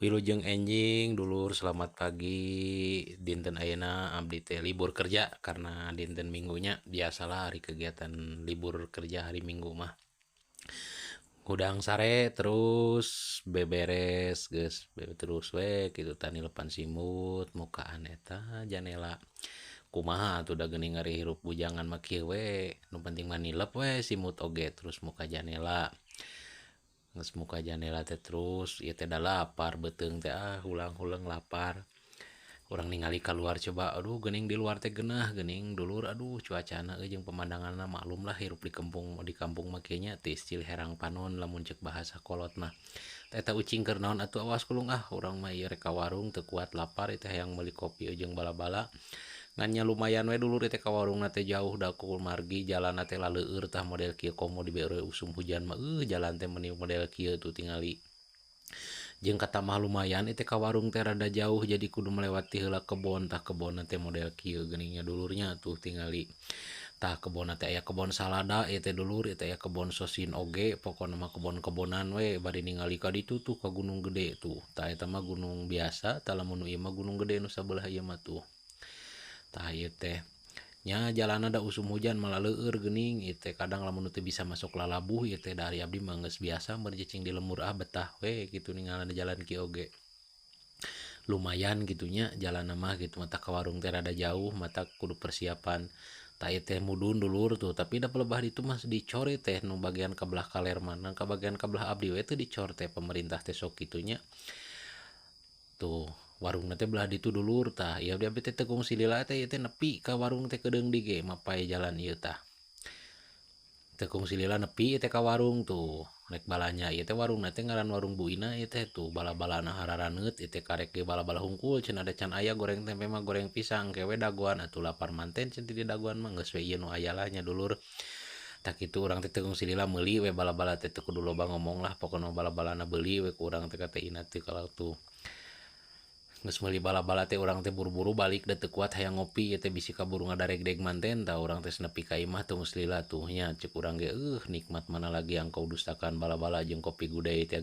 Wilujeng enjing dulur, selamat pagi. Dinten ayeuna abdi teh libur kerja karena dinten minggunya. Biasalah hari kegiatan libur kerja hari Minggu mah. Hudang sare terus beberes geus terus we kitu tah nilepan simut mukaan eta janela. Kumaha atuh da geuning ari hirup bujangan mah kieu we, nu penting mah nilep we simut oge terus muka janela. Geus muka janela teh terus ieu teh da lapar beuteung teh ah hulang-huleng lapar. Urang ningali kaluar coba, aduh geuning di luar teh geunah geuning dulur, aduh cuacana euy jeung pemandanganna, maklum lah hirup di kampung mah kieu nya tiis herang panon lamun ceuk bahasa kolot mah. Eta ucing keur naon atuh, awas kulung ah, urang mah ieu rek ka warung teu kuat lapar ieu teh hayang meuli kopi jeung bala-bala. Ngan nya lumayan we dulur ieu teh ka warungna teh jauh da ku margi jalanna teh laleueur tah model kieu, komo dibere usum hujan mah jalan teh meuni model kieu tuh tingali. Jeung katamah lumayan ieu teh ka warung teh rada jauh jadi kudu melewati heula kebon, tah kebonna teh model kieu geuning nya dulurnya tuh tingali. Tah kebonna teh aya kebon salada ieu teh dulur, ieu teh aya kebon sosin oge, pokona mah kebon-kebonan we bari ningali ka ditu tuh ka gunung gede tuh. Tah eta mah gunung biasa, tah lamun nu ieu mah gunung gede nu sabelah ieu mah tuh. Tah ieu teh nya jalanna da usum hujan malah leueur geuning ieu teh, kadang lamun teu bisa masuk lalabuh ieu teh dari abdi mah geus biasa mun cicing di lembur ah betah we kitu ningalan di jalan kieu oge. Lumayan kitu nya jalanna mah kitu, mata ka warung teh rada jauh, mata kudu persiapan. Tah ieu teh mudun dulur tuh, tapi da pelebah ditu mah dicor ieu teh nu bagian ka belah kaler mah, ka bagian ka belah abdi we teu dicor teh pemerintah teh sok kitu nya. Tuh warungna teh belah ditu dulur tah, ieu abdi teh teu kungsi lila teh ieu teh nepi ka warung teh keudeung di ge mapay jalan ieu tah. Teu kungsi lila nepi ieu teh ka warung tuh rek balanya ieu teh warungna teh ngaran warung Bu Ina ieu teh tuh bala-balana hararaneut ieu teh karek ge bala-bala hungkul cenah da can aya goreng tempe mah goreng pisang ke we dagoan atuh lapar manten cenah di dagoan mah geus we ieu nu aya lah nya dulur. Tah kitu urang teh teu kungsi lila meuli we bala-bala teh teu kudu loba ngomong lah pokona bala-balana beuli we ku urang teh ka Teh Ina teh kalau tuh. Geus meuli bala-bala teh urang teh buru-buru balik da teu kuat hayang ngopi ieu teh bisi kaburu ngadaregdeg manten tah urang teh nepi ka imah teu geus lila tuh nya ceuk urang ge nikmat mana lagi yang kau dustakan bala-bala jeung kopi gudei teh.